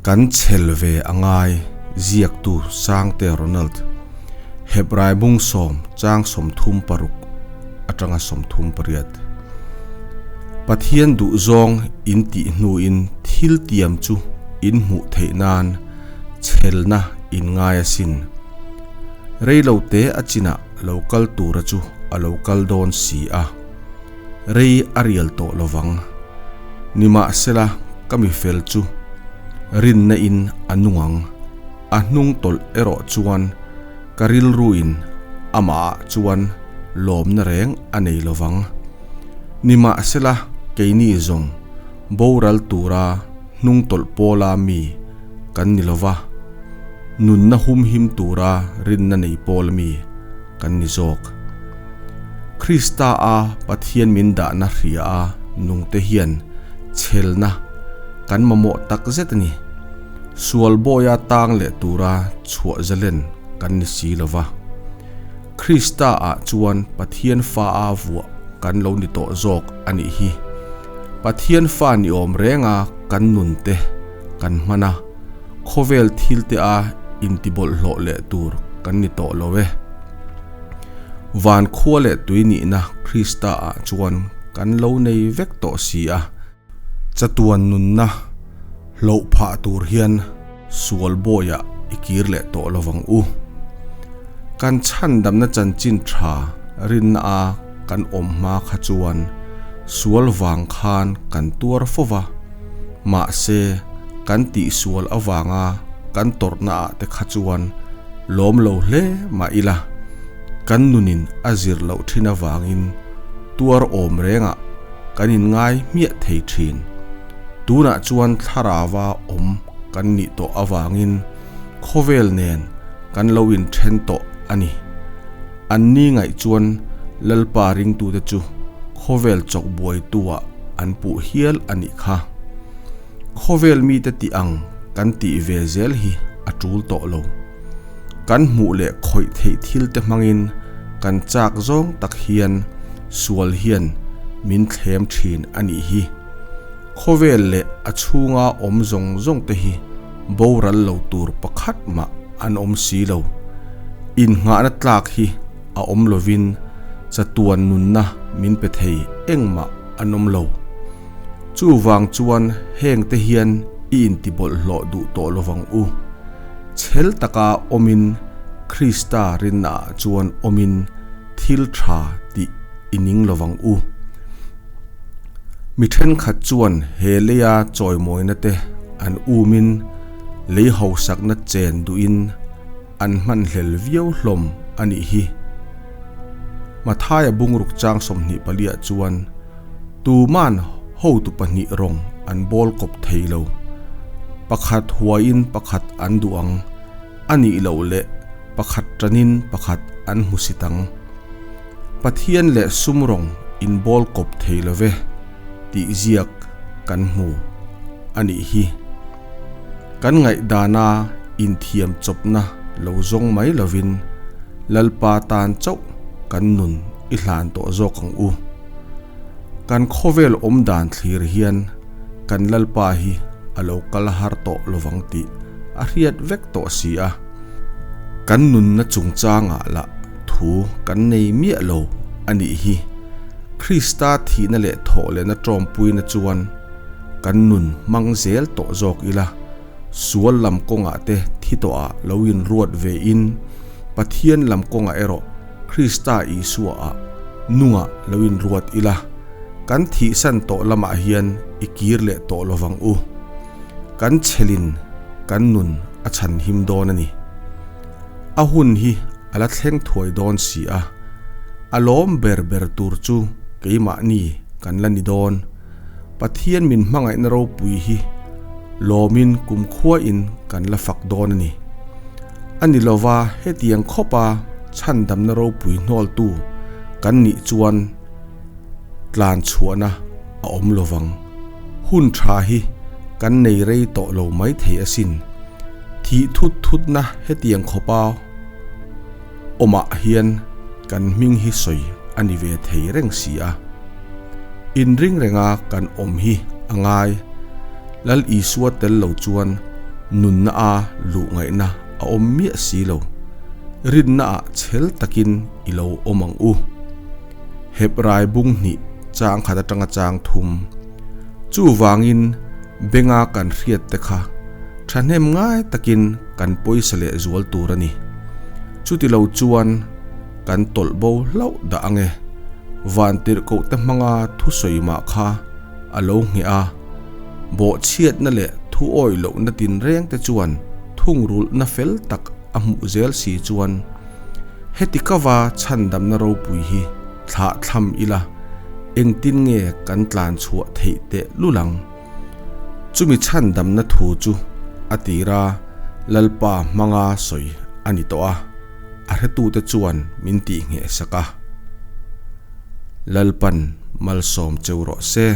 Kan chhel ve a ngai, ziaktu Sangte Ronald, Hebrai bung sawm chang 36 atanga 38. Pathian duhzawng in tih hnuin thil tiam chu in hmuh theih nan chhelna in ngai asin. Reilo te a chinah lo kal tura chu a lo kal dawn si a. Rei a rial tawh lovang. Nimahsela ka mi fel chu rinna in a nung ang. A hnung tawlh erawh chuan ka rilru in amah ah chuan lawmna reng a nei lovang. Nimahsela keini zawng boral tura hnung tawlh pawla mi kan ni lova, nunna humhim tura rinna nei pawl mi kan ni zawk. Krista a Pathian min dahna hria a nungte hian chhelna kan mamawh tak zet a ni. Sual bawia tang leh tura chhuah zalen kan ni si lo va. Krista ah chuan Pathian fa a vuah kan lo ni tawh zawk a nih hi. Pathian fa ni awm renga kan nun te kan hman a, khawvel thil te a intibawlhhlawh leh tur kan ni tawh lo e. Van khua leh tui nihna Krista ah chuan kan lo nei vek tawh si a. Chatuan nunna hloh phah tur hian sual bawiah i kir leh tawh lovang u. Kan chhandamna chanchin tha rinna a kan awm hma kha chuan sual vang khan kan tuar fo va, mahse kan tihsual avanga kan tawrhna ah te kha chuan lawm lo hle mah ila, kan nunin a zir loh thin avangin tuar awm rengah kan inngai hmiah thei thin. Tunah chuan thlarauva awm kan nih tawh avangin khawvel nen kan lo inthen tawh a ni. Anni ngaih chuan Lalpa ringtute chu khawvel chawk buaituah an puh hial a nih kha. Khawvel mite tih ang kan tih ve zel hi a tul tawh lo. Kan hmuh leh khawih theih thil te hmangin kan chak zawng tak hian sual hian min thlem thin a nih hi. Khawvel leh a chhunga awm zawng zawng te hi boral lo tur pakhat mah an awm si lo. Innghahna tlak hi a awm lovin chatuan nunna min pe thei engmah an awm lo. Chuvang chuan heng te hian i intibawlhhlawh duh tawh lovang u. Chhel taka awmin Krista rinnaah chuan awmin thil tha tih i ning lovang u. Mi thenkhat chuan he leia chawimawina te an umin lei hausakna chen duhin an hmanhlel viau hlawm a nih hi. Mathaia bungruk chang 24 ah chuan Tuman hotu pahnih rawng an bawl kawp thei lo. Pakhat huaiin pakhat an duh ang, a nih loh leh pakhat tanin pakhat an hmusit ang. Pathian leh sum rawng in bawl kawp thei lo ve tih ziak kan hmu a nih hi. Kan ngaihdana inthiam chawpna lo zawng mai lovin Lalpa tan chauh kan nun i hlan tawh zawk ang u. Kan khawvel awm dan thlir hian kan Lalpa hi a lo kal har tawh lovang tih a hriat vek tawh si a. Kan nunna chungchangah lah thu kan nei miah lo a nih hi. Krista thihna leh thawh lehna tawmpuina chuan kan nun hmang zel tawh zawk ila, sual lam kawngah te thi tawhah lo inruat ve in, Pathian lam kawngah erawh Krista Isua ah nungah lo inruat ila, kan thihsan tawh lamah hian i kir leh tawh lovang u. Kan chhelin kan nun a chhan him dawn a ni. A hun hi a la thleng thuai dawn si a, a lawm ber ber tur chu keimahni kan la ni dawn. Pathian min hmangaihna ropui hi lawmin kumkhuain kan la fak dawn a ni. A ni lova hetiang khawpa chhandamna ropui hnawltu kan nih chuan tlan chhuahna a awm lovang. Hun tha hi kan nei rei tawh lo mai thei asin. Thih thut thutna hetiang khawpa awmah hian kan hming hi sawi a ni ve thei reng si a. Inring renga kan awm hi a ngai. Lal Isua tel lo chuan. Nunna a luh ngaihna a awm miah si lo. Rinna ah chhel takin i lo awm ang u. Hebrai bung hnih chang khat atanga chang thum. Chuvangin benga kan hriat te kha thahnem ngai takin kan pawisa leh zual tur a ni. Chutilo chuan kan tawlh bo hlauh dah ang e. Vantirhkoh te hmanga thusawi mah kha a lo ngheh a, bawhchhiatna leh thu awih lohna tinreng te chuan thungrulhna fel tak a hmuh zel si chuan heti kava chhandamna ropui hi thlah thlam ila engtin nge kan tlan chhuah theih teh lul ang? Chumi chhandamna thu chu a tira Lalpa hmanga sawi a ni tawh a, a hretute chuan min tih ngheh sak a. Lalpan malsawm cheu rawh se.